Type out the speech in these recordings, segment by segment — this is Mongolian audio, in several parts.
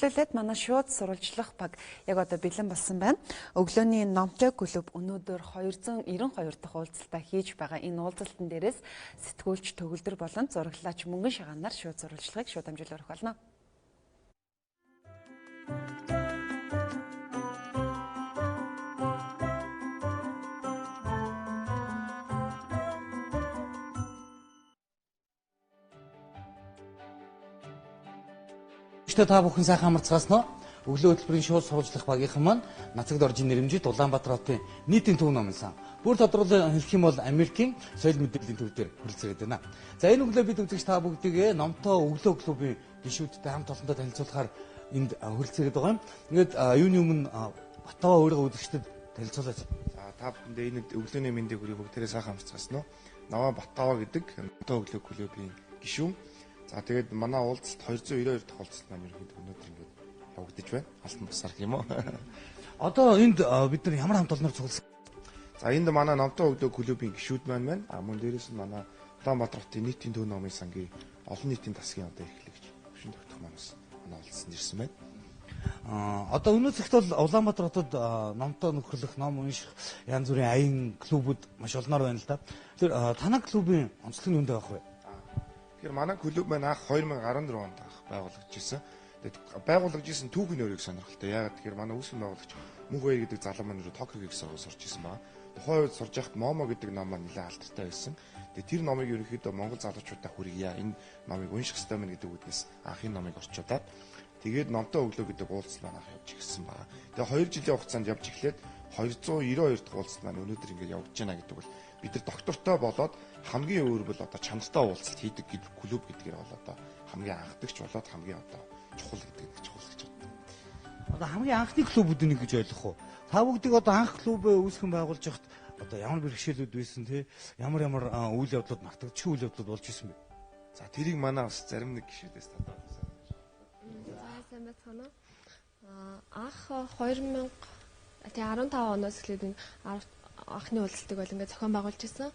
Төлөөд манай шууд сурвалжлах баг яг одоо бэлэн болсон байна. Өглөөний номтой клуб өнөөдөр 292 дахь уулзалтаа хийж байгаа. Энэ уулзалтан дээрээс сэтгүүлч төгөлдөр болон зураглаач мөнгөн шагаанаар шууд сурвалжлагыг шууд дамжуулах болно. Та бүхэн сайхан амарцгаасан уу? Өглөө хөтөлбөрийн шууд сурвалжлах багийнхан маань Нацагд оржийн нэрэмжит Улаанбаатар хотын нийтийн төв номын сан. Бүр тодруулан хэлэх юм бол Америкийн соёл мэдээллийн төв дээр хүрэлцээд байна. За энэ өглөө бид үзэгч та бүгдийг номтой өглөө клубын гишүүдтэй хамт олондоо танилцуулахаар энд хүрэлцээд байгаа юм. Ингээд юуны өмнө Батава өөрийгөө үзэгчдэд танилцуулаач. За та бүхэндээ энэ өглөөний мэндийг хүргэе, бүгдээрээ сайхан амарцгаасан уу? Наваа Батава гэдэг номтой өглөө клубын гишүүн. За тэгээд манай уулзалт 292 дахь уулзалт маань ерөнхийдөө өнөөдөр ингээд явагдаж байна. Алтан бусаар гэх юм уу. Одоо энд бид нар ямар хамт олноор цугласан? За энд манай номтой өглөө клубын гишүүд маань байна. А мөн дээрээс нь манай Улаанбаатар хотын нийтийн төв номын сангийн олон нийтийн тасгийн одоо эрхлэгч төвшин тогтох маань бас манай уулзалтанд ирсэн байна. Одоо өнөө цагт бол Улаанбаатар хотод номтой нөхөрлөх, ном унших янз бүрийн аян клубүүд маш олноор байна л да. Тэр танай клубын онцлог нь юунд байх вэ? Тэгэхээр манай клуб маань анх 2014 онд анх байгуулагдаж ирсэн. Тэгээд байгуулагдаж ирсэн түүх нь өөрийг сонирхолтой. Яагаад тэгэхээр манай үүсгэн байгуулагч Мөнх Баяр гэдэг залуу маань өөрөө Токиогийн их сургууль сурч ирсэн байна. Тухайн үед сурж байхад Момо гэдэг ном маань нэлээд алдартай байсан. Тэгээд тэр номыг ерөнхийдөө Монгол залуучуудаа хүргье. Энэ номыг унших ёстой мэн гэдэг үднэс анх энэ номыг орчуулад тэгээд номтой өглөө гэдэг уулзалт маань анх явж ирсэн байна. Тэгээд 2 жилийн хугацаанд явж эхлээд 292 дахь уулзалт маань өнөөдөр ингээд явагдаж байна гэдэг бол бид нар доктортой болоод хамгийн өөр бол одоо чанартай уулзалт хийдэг гэдэг клуб гэдгээр бол одоо хамгийн анхдагч болоод хамгийн одоо чухал гэдэг нэг чухал гэж боддог. Одоо хамгийн анхны клубүүд нэг гэж ойлгох уу? Та бүгдийг одоо анх клубээ үүсгэн байгуулж байхад одоо ямар бэрхшээлүүд байсан те? Ямар ямар үйл явдлууд мартагдчих үйл явдлууд болж исэн бэ? За тэрийг манай бас зарим нэг гишүүдээс татаад байсан. За сайн байцгаана уу? Анх 2015 оноос эхлээд энэ анхны уулзалтыг бол ингээд зохион байгуулж ирсэн.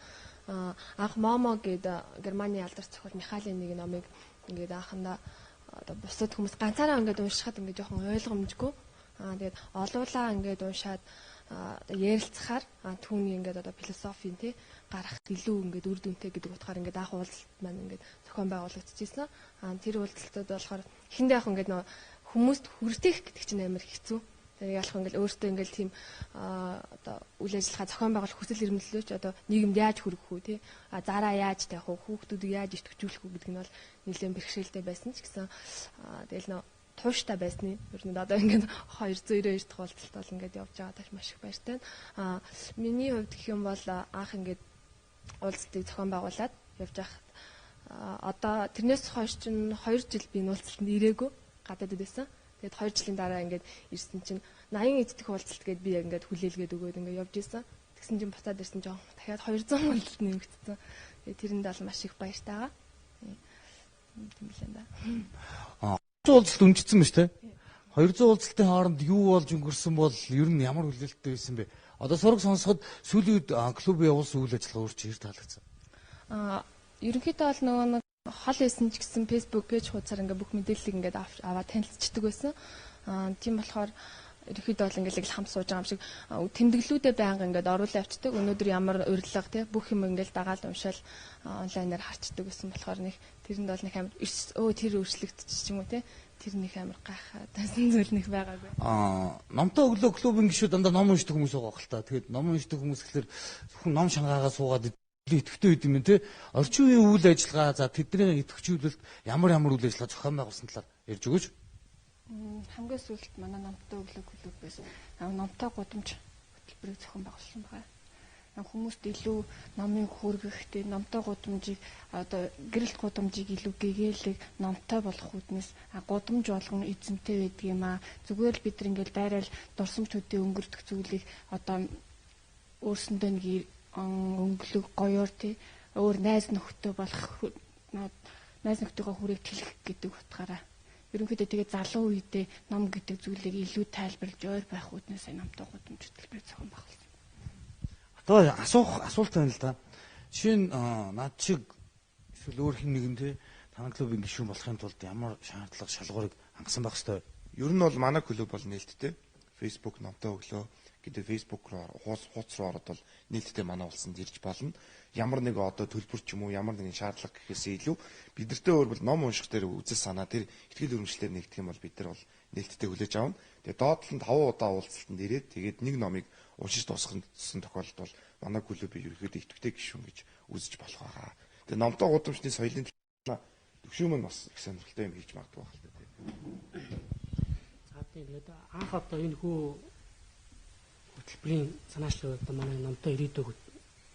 Анх Момо гэдэг Германы алдарт зохиол Михаилын нэг номыг ингээд анхандаа одоо бусад хүмүүс ганцаараа ингээд уншихад ингээд жоохон ойлгомжгүй. Тэгээд олуулаа ингээд уншаад ярилцахаар түүний ингээд одоо философийн тий гарах илүү ингээд үр дүнтэй гэдэг утгаар ингээд анх уулзалт маань ингээд зохион байгуулагдчихсэн. Тэр уулзалтууд болохоор эхэндээ яг ингээд нөө хүмүүст хүртэх гэдэг чинь амар хэцүү. Тэгээ ялах ингээл өөртөө ингээл тийм одоо үйл ажиллагаа зохион байгуулах хүсэл эрмэлзлээч одоо нийгэмд яаж хүргэх үү тий зараа яаж тавих уу, хүүхдүүдийг яаж идэвхжүүлэх үү гэдэг нь бол нэлээд бэрхшээлтэй байсан ч гэсэн тэгэл нөө тууштай байсны ер нь одоо ингээд 292 дахь уулзалт бол ингээд явж байгаа тааш маш их баяртай. Миний хувьд гэх юм бол анх ингээд уулзалтыг зохион байгуулад явж байхад одоо тэрнээс хойш чинь 2 жил би энэ уулзалтанд ирээгүй гадаадд байсан. Тэгээд 2 жилийн дараа ингээд ирсэн чинь 80 эддэх уулзалт гээд би яг ингээд хүлээлгээд өгөөд ингээд явж исэн. Тэгсэн чинь буцаад ирсэн чинь дахиад 200 уулзалт нэмэгдсэн. Тэгээд тэрэнд бол маш их баяртайгаа. Тийм л энэ. 200 уулзалт өмжсөн ба шүү дээ. 200 уулзалтын хооронд юу болж өнгөрсөн бол ер нь ямар хүлээлттэй байсан бэ? Одоо сураг сонсоход сүүлийн үед клубын явуулсан үйл ажиллагаа өөр чи хэр таалагдсан? Ерөнхийдөө бол нөгөө нэг хол байсан ч гэсэн Facebook пэйж хуудасаар ингээ бүх мэдээллийг ингээд аваад танилцчихдаг байсан. Тийм болохоор ерөнхийдөө бол ингээд л хамт сууж байгаа юм шиг тэмдэглүүдээ байнга ингээд оруулаа авчдаг. Өнөөдөр ямар урилга те бүх юм ингээд дагаал уншаал онлайнаар харчдаг байсан болохоор нэг тэрэнд бол нэг амар тэр өөрчлөгдчих ч юм уу те тэр нэг амар гайхаад байсан зүйл нэг байгаагүй. Номтой өглөө клубын гишүүд дандаа ном уншдаг хүмүүс байгаа хэл та. Тэгээд ном уншдаг хүмүүс гэхэлэр зөвхөн ном шангаагаа суугаад идэвхтэй байд юм те. Орчин үеийн үйл ажиллагаа за тэдний идэвхжүүлэлт ямар ямар үйл ажиллагаа зохион байгуулсан талаар ярьж өгөөч. Хамгийн сүүлд манай номтой өглөө клубээс номтой гудамж хөтөлбөрийг зохион байгуулсан байгаа. Хүмүүст илүү номыг хүргэх, тэ номтой гудамжийг одоо гэрэлт гудамжийг илүү гэгээлэг номтой болох үүднээс гудамж болгон эзэнтэй байдаг юм аа. Зүгээр л бид нар ингээл дайраал дурсамж төдий өнгөрдөх зүйлийг одоо өөрсөндөө нэг өнгөлөг гоёор тий өөр найз нөхдөд болох найз нөхдийнхөө хүрээг тэлэх гэдэг утгаараа ерөнхийдөө тэгээ залуу үедээ ном гэдэг зүйлийг илүү тайлбарлаж ойр байх үүднээс номтой гудамж хөтөлбөрийг зохион байгуулсан. Одоо асуух асуулт байна л да. Жишээ нь над шиг эсвэл өөр хэн нэгэн тий танай клубын гишүүн болохын тулд ямар шаардлага шалгуурыг хангасан байх ёстой вэ? Ер нь бол манай клуб бол нээлттэй. Facebook номтой өглөө гэдэг Facebook руу хуудас руу ороод бол нээлттэй манай уулзсанд ирж болно. Ямар нэг одоо төлбөр ч юм уу ямар нэгэн шаардлага гэхээсээ илүү бидэртээ өөр бол ном унших дээр үзэл санаа тэр ихтгэл өрөмжлөөр нэгдэх юм бол бид нар бол нээлттэй хүлээж авна. Тэгээ доотлол нь 5 удаа уулзалтанд ирээд тэгээд нэг номыг уншиж дуусгасан тохиолдолд бол манай клубыг ерөнхийдөө идэвхтэй гишүүн гэж үзэж болох байгаа. Тэгээ номтой гудамжны соёлын төвшин мөн бас их сонирхолтой юм хийж магадгүй байх л та тийм. За тийм, тэгээд анх одоо энэ хүү хөтөлбөрийн санаачлал одоо манай номтой ирээдүйг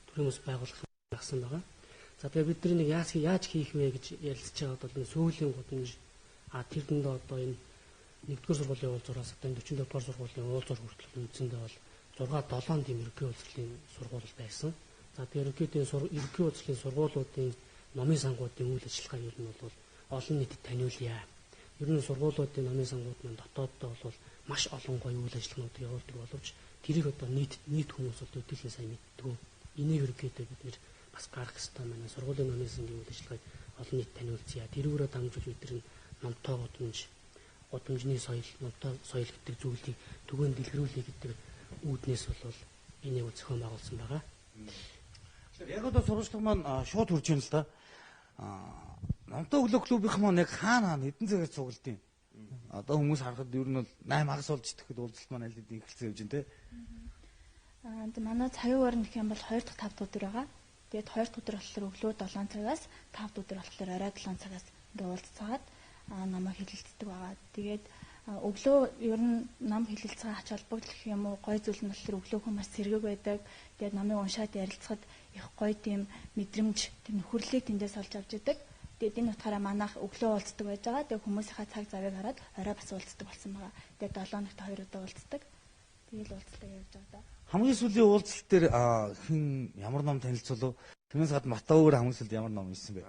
төрийн бас байгуулах гэсэн байгаа. За тэгээд бид нар нэг яаж хийх вэ гэж ярилцж байгаад бол энэ сүүлийн гудамж тэр дэндээ одоо энэ 1-р сургуулийн уулзуураас одоо энэ 44-р сургуулийн уулзуур хүртэл үндсэндээ бол 6 7 тийм ерөнхий улсрлын сургууль байсан. За тэгээд ерөнхий улсрлын сургуулиудын номын сангуудын үйл ажиллагаа ер нь бол олон нийтэд таниулъя. Ер нь сургуулиудын номын сангууд маань дотооддоо бол маш олон гоё үйл ажиллагаануудыг явуулдаг боловч тэрийг одоо нийт хүмүүс бол төдийлөн сайн мэддэг. Энийг ерөнхийдөө бид нэр бас гаргах хэрэгтэй байна. Сургуулийн номын сангийн үйл ажиллагааг олон нийт таниулъя. Тэрүүрээ дамжуулж бид нар номтой гудамжны соёл, номтой соёл гэдэг зүйлийг түгээн дэлгэрүүлэе гэдэг үүднээс бол энийг зохион байгуулсан байгаа. Тэгэхээр яг одоо сурвалжлага маань шууд хурж ийн л да. Номтой өглөө клубийнх маань яг хаана хэдэн цагаар цуглдیں۔ Одоо хүмүүс харахад ер нь бол 8 хагас болж идэхэд уулзалт маань аль хэдийн эхэлсэн явж байна те. Манай цагийн өөр нөх юм бол 2 дахь 5 дахь өдөр байгаа. Тэгээд 2 дахь өдөр болохоор өглөө 7 цагаас 5 дахь өдөр болохоор орой 7 цагаас ингээ уулзцаад намайг хэлэлцдэг байгаа. Тэгээд өглөө ер нь ном хэлэлцгээ ач холбогдол юм уу гой зүйл нь болохоор өглөө хүн маш сэргээг байдаг. Тэгээд номыг уншаад ярилцахад их гоё тийм мэдрэмж, тийм нөхөрлөлийг тэндээс олж авч идэг. Тэгээд энэ утгаараа манайх өглөө уулздаг байж байгаа. Тэгээд хүмүүсийнхаа цаг завыг хараад орой бас уулздаг болсон байгаа. Тэгээд 7 хоногт 2 удаа уулздаг. Тэгээд уулзлаа явж байгаа даа. Хамгийн сүүлийн уулзалт дээр хэн ямар ном танилцуулав? Түүнээс гадна Бата өөр хамгийн сүүлд ямар ном уншсан бэ?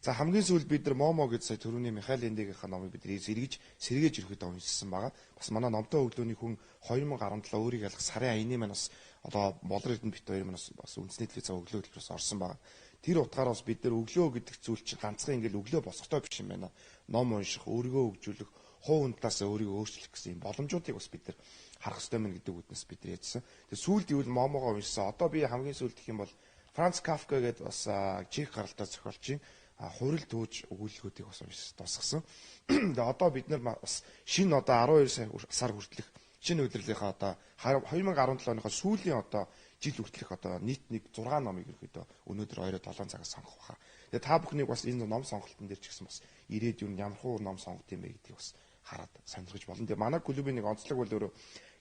За хамгийн сүүлд бид нар Момо гэж сая түрүүний Михаил Эндегийнхаа номыг бид эргэж сэргээж ирэхэд уншсан байгаа. Бас манай номтой өглөөний хүн 2017 өөрийг ялах сарын аяны маань бас одоо Болор Эрдэнэ бит хоёр маань бас үндэсний телевиз өглөө төлбөрөөс орсон байгаа. Тэр утгаараа бас бид нар өглөө гэдэг зүйл чинь ганцхан ингээл өглөө босготой биш юм байна. Ном унших, өөрийгөө хөгжүүлэх, хувь хүн талаасаа өөрийгөө өөрчлөх гэсэн юм боломжуудыг бас бид нар харах ёстой мэн гэдэг үднэс бид нар ярьсан. Тэгээ сүүлд ивэл Момогоо уншсан. Одоо би хамгийн сүүлд гэх юм бол Франц Кафка гэдээ бас чех гаралтай зохиолчийн хурил төөж өгүүлэлгүүдийг бас уншиж дуусгасан. Тэгээ одоо бид нар бас шинэ одоо 12 сар хүртэлх шинэ удирлынхаа одоо 2017 оныхоо сүүлийн одоо жил хүртэлх одоо нийт нэг 6 номыг ерөөхдөө өнөөдөр 2-7 цагаас сонгох байхаа. Тэгээ та бүхнийг бас энэ ном сонголтын дээр ч гэсэн бас ирээд юу ямар хуу ном сонгох юм бэ гэдгийг бас хараад сонирхож болно. Тэгээ манай клубын нэг онцлог бол өөрөө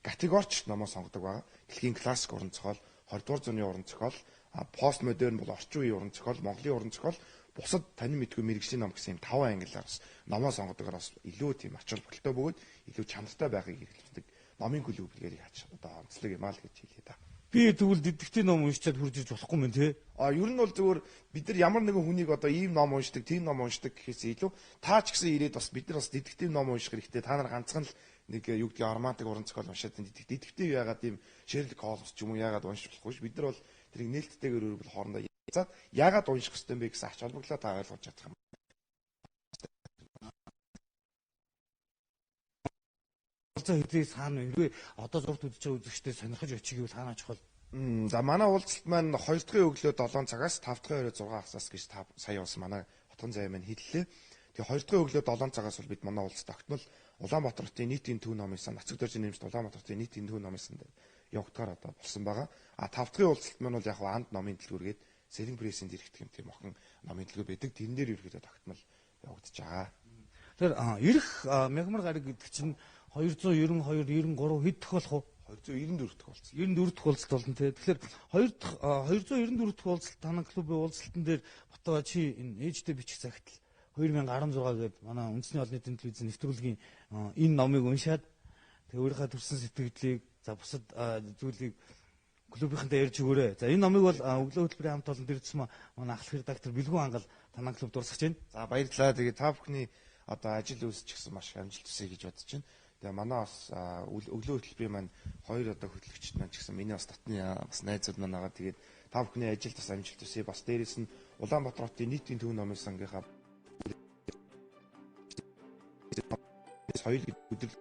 категорич номоо сонгодог байгаа. Дэлхийн классик уран зохиол, 20 дугаар зууны уран зохиол, постмодерн бол орчин үеийн уран зохиол, Монголын уран зохиол, бусад танин мэдгүй мэргэжлийн ном гэсэн юм 5 ангиллаар бас номоо сонгодогоор бас илүү тийм ач холбогдолтой бөгөөд илүү чанартай байхыг хэрэглэдэг номын клуб гэдгийг хач одоо онцлог юм аа л гэж хэлье да. Би тэгвэл дэдэгтийн ном уншичаад хурж ирж болохгүй мэн те. А ер нь бол зүгээр бид нар ямар нэгэн хүнийг одоо ийм ном уншдаг, тийм ном уншдаг гэхээс илүү та ч гэсэн ирээд бас бид нар бас дэдэгтийн ном унших хэрэгтэй. Та нар ганцхан л нэг юу гэдгийг романтик уран зохиол уншаад дэдэгтийн яагаад ийм Шерлок Холмс ч юм уу яагаад унших болохгүй ш. Бид нар бол тэрийг нээлттэйгээр өөрөөр хоорондоо яцаад яагаад унших ёстой юм бэ гэсэн ач холбогдлоо та ойлгож чадах юм. Уулзаа хэзээ саана вэ? Одоо зурт үзэж байгаа үзэгчдээ сонирхож очих гэвэл хаана очих вэ? За манай уулзалт маань 2 дахь өглөө 7 цагаас 5 дахь орой 6 хагасаас гэж та сая бас манай хотгон заяа маань хэллээ. Тэгээ 2 дахь өглөө 7 цагаас бол бид манай уулзалт огтмол Улаанбаатар хотын нийтийн төв номын сан, Нацаг доржийн нэмжт Улаанбаатар хотын нийтийн төв номын сан дээр явагдгаар одоо болсон байгаа. А 5 дахь уулзалт маань бол яг анд номын дэлгүүргээд Сэлэн прессийн дэрэгдэх юм тийм охин номын дэлгүүр байдаг. Тэрэн дээр ерөөхдөө тогтмол явагдаж байгаа. Тэгэхээр ирэх мягмар гараг гэдэг чинь 292 93 хэд дэх болох вэ? 294 дэх уулзалт. 94 дэх уулзалт болно те. Тэгэхээр 294 дэх уулзалт танай клубын уулзалтан дээр Батаа чи энэ ээжтэй бичих цагт 2016 гээд манай үндэсний олон нийтийн телевизийн нэвтрүүлгийн энэ номыг уншаад тэгээ өөрийнхөө төрсэн сэтгэлдлийг за бусад зүйлийг клубийнхэнтэй ярьж өгөөрэй. За энэ номыг бол өглөө хөтөлбөрийн хамт олон дээр тусмаа манай ахлах редактор Бэлгүү Хангал танай клуб дурсах чинь. За баярлалаа. Тэгээ та бүхний одоо ажил үйлс ч гэсэн маш амжилт хүсье гэж бодож байна. Тэгээ манай бас өглөө хөтөлбөрийн маань хоёр одоо хөтлөгчд маань ч гэсэн миний бас дотны бас найзууд маань байгаа. Тэгээд та бүхний ажилд бас амжилт хүсье. Бас дээрээс нь Улаанбаатар хотын нийтийн төв номын сангийнхаа Соёл гэдэг өдөр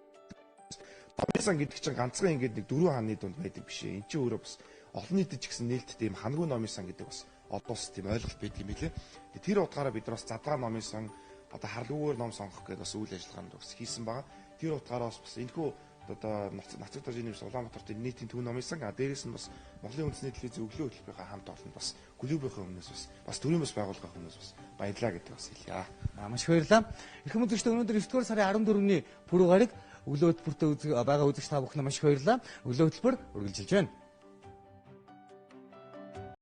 номын сан гэдэг чинь ганцхан ингээд нэг дөрвөн хааны дунд байдаг биш ээ. Энд чинь өөрөө бас олон нийтэд ч гэсэн нээлттэй юм хангүй номын сан гэдэг бас олон улс тийм ойлголт байдаг юм билээ. Тэр утгаараа бид нар бас задгаа номын сан одоо харлгүйгээр ном сонгох гэдэг бас үйл ажиллагаанд бас хийсэн байгаа. Тэр утгаараа бас энэхүү одоо Нацаг доржийн нэмс Улаанбаатарын нийтийн төв номын сан, дээрээс нь бас Монголын үндэсний телевизийн өглөө хөтөлбөрийн хамт олон бас клубийнхээ өмнөөс бас төрийн бас байгууллагын өмнөөс бас баярлаа гэдэг бас хэлье. Маш их баярлалаа. Эрхэм үзэгчдээ, өнөөдөр 9 дугаар сарын 14-ний пүрэв гараг өглөө хөтөлбөртөө байгаа үзэгч та бүхэн маш их баярлалаа. Өглөө хөтөлбөр үргэлжилж байна.